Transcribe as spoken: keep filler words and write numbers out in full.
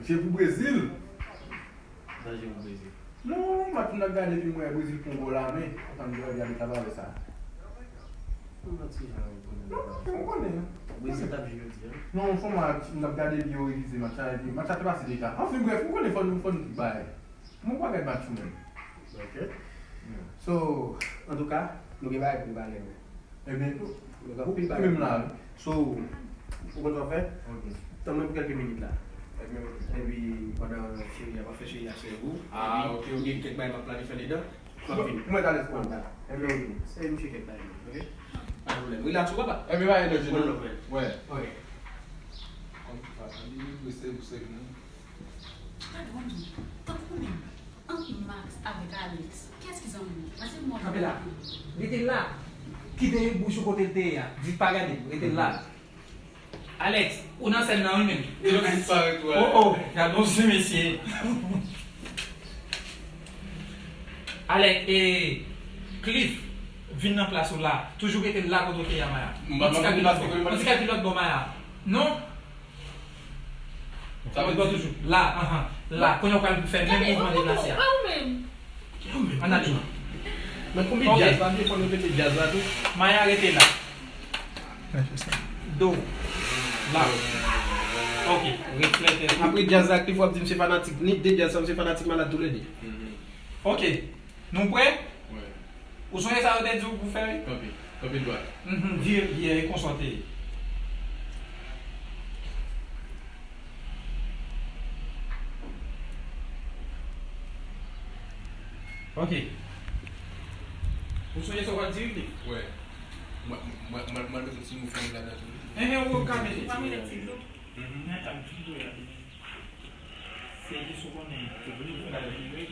Se pou Brezil. Danje pou Brezil. Non, match m t ap gade epi m wè Brezil pran gòl la, men. Antann m gade travay sa. Ou manti jan ou konnen. Non, ou konnen. Brezil t ap jwe jodi a. Non, fò match, m t ap gade epi yo revize match la, epi match la te pase deja. Anfen, brèf, ou konnen fò nou, fò nou bay. Mwen pa gad match ou menm. Ok. So, antouka, nou gen bagay pou n pale, men. Ebyen, Nou gen ou anpil ou bagay. Menm la, wi. So, ou konn sa w fè? Ok. Tann mwen pou kèlke minit la. Ebyen, ok. Epi, pandan cheri a, m ap fè cheri a sèvi w. Ah, Epi, ok, ou ok. gen kèk bagay m ap planifye anndan. M ap vini. Ou mèt alèz pou Konn mwen. la. Ebyen, ok. Se misye kèk bagay, ok? Pa de pwoblèm. Relax ou, papa. Ebyen, pa enerji, One non. love, man. Ouais. Ok. Konn sa, li vle sèvi, sèvi nou. Tankou menm, ant Max avèk Alex, kiyès ki zanmi w? Pase mwen. Kanpe la. Rete la. Kite bouch ou kote l te ye a. Di pa gade m. Rete la. Alex, ou nan sèn nan wi menm. Li disparèt, ouais. Oh, oh, gade yon ti mesye. Alex, e Cliff, vin nan plas ou la. Toujou rete la kote w te ye a, Maya. M pa Yon ti konn kal pi plas lòt kote m bò. Yon ti kal pi lòt bò, Maya. Non? Sa vle Lòt bò di toujou. La, anhan. La, kounye a w pral fè menm mouvman deplase a. Ou menm. Ann ale. Nan konbit Ok. Djaz la, vye fò nou pete Djaz la tou. Maya rete la. Do. La. Ok. Reflète. Apre Djaz la, Cliff w ap di m se fanatik Nip de Djaz, sa m se fanatik Malad toulede. Ok. Nou prè? Ouais. Ou sonje sa yo te di w pou fè? Kanpe. Kanpe dwat. Mhm, vire, vire, e konsa w te ye. Ok. Ou sonje sa w pral di, Cliff? Ouais. Mwen, mwen, mwen, mwen mete ti mouvman ladan tou. Enhen, ou ka mete ti mouvman. Nan ka m fin voye a. Se jis ou konnen, se vre, ou fè la vre.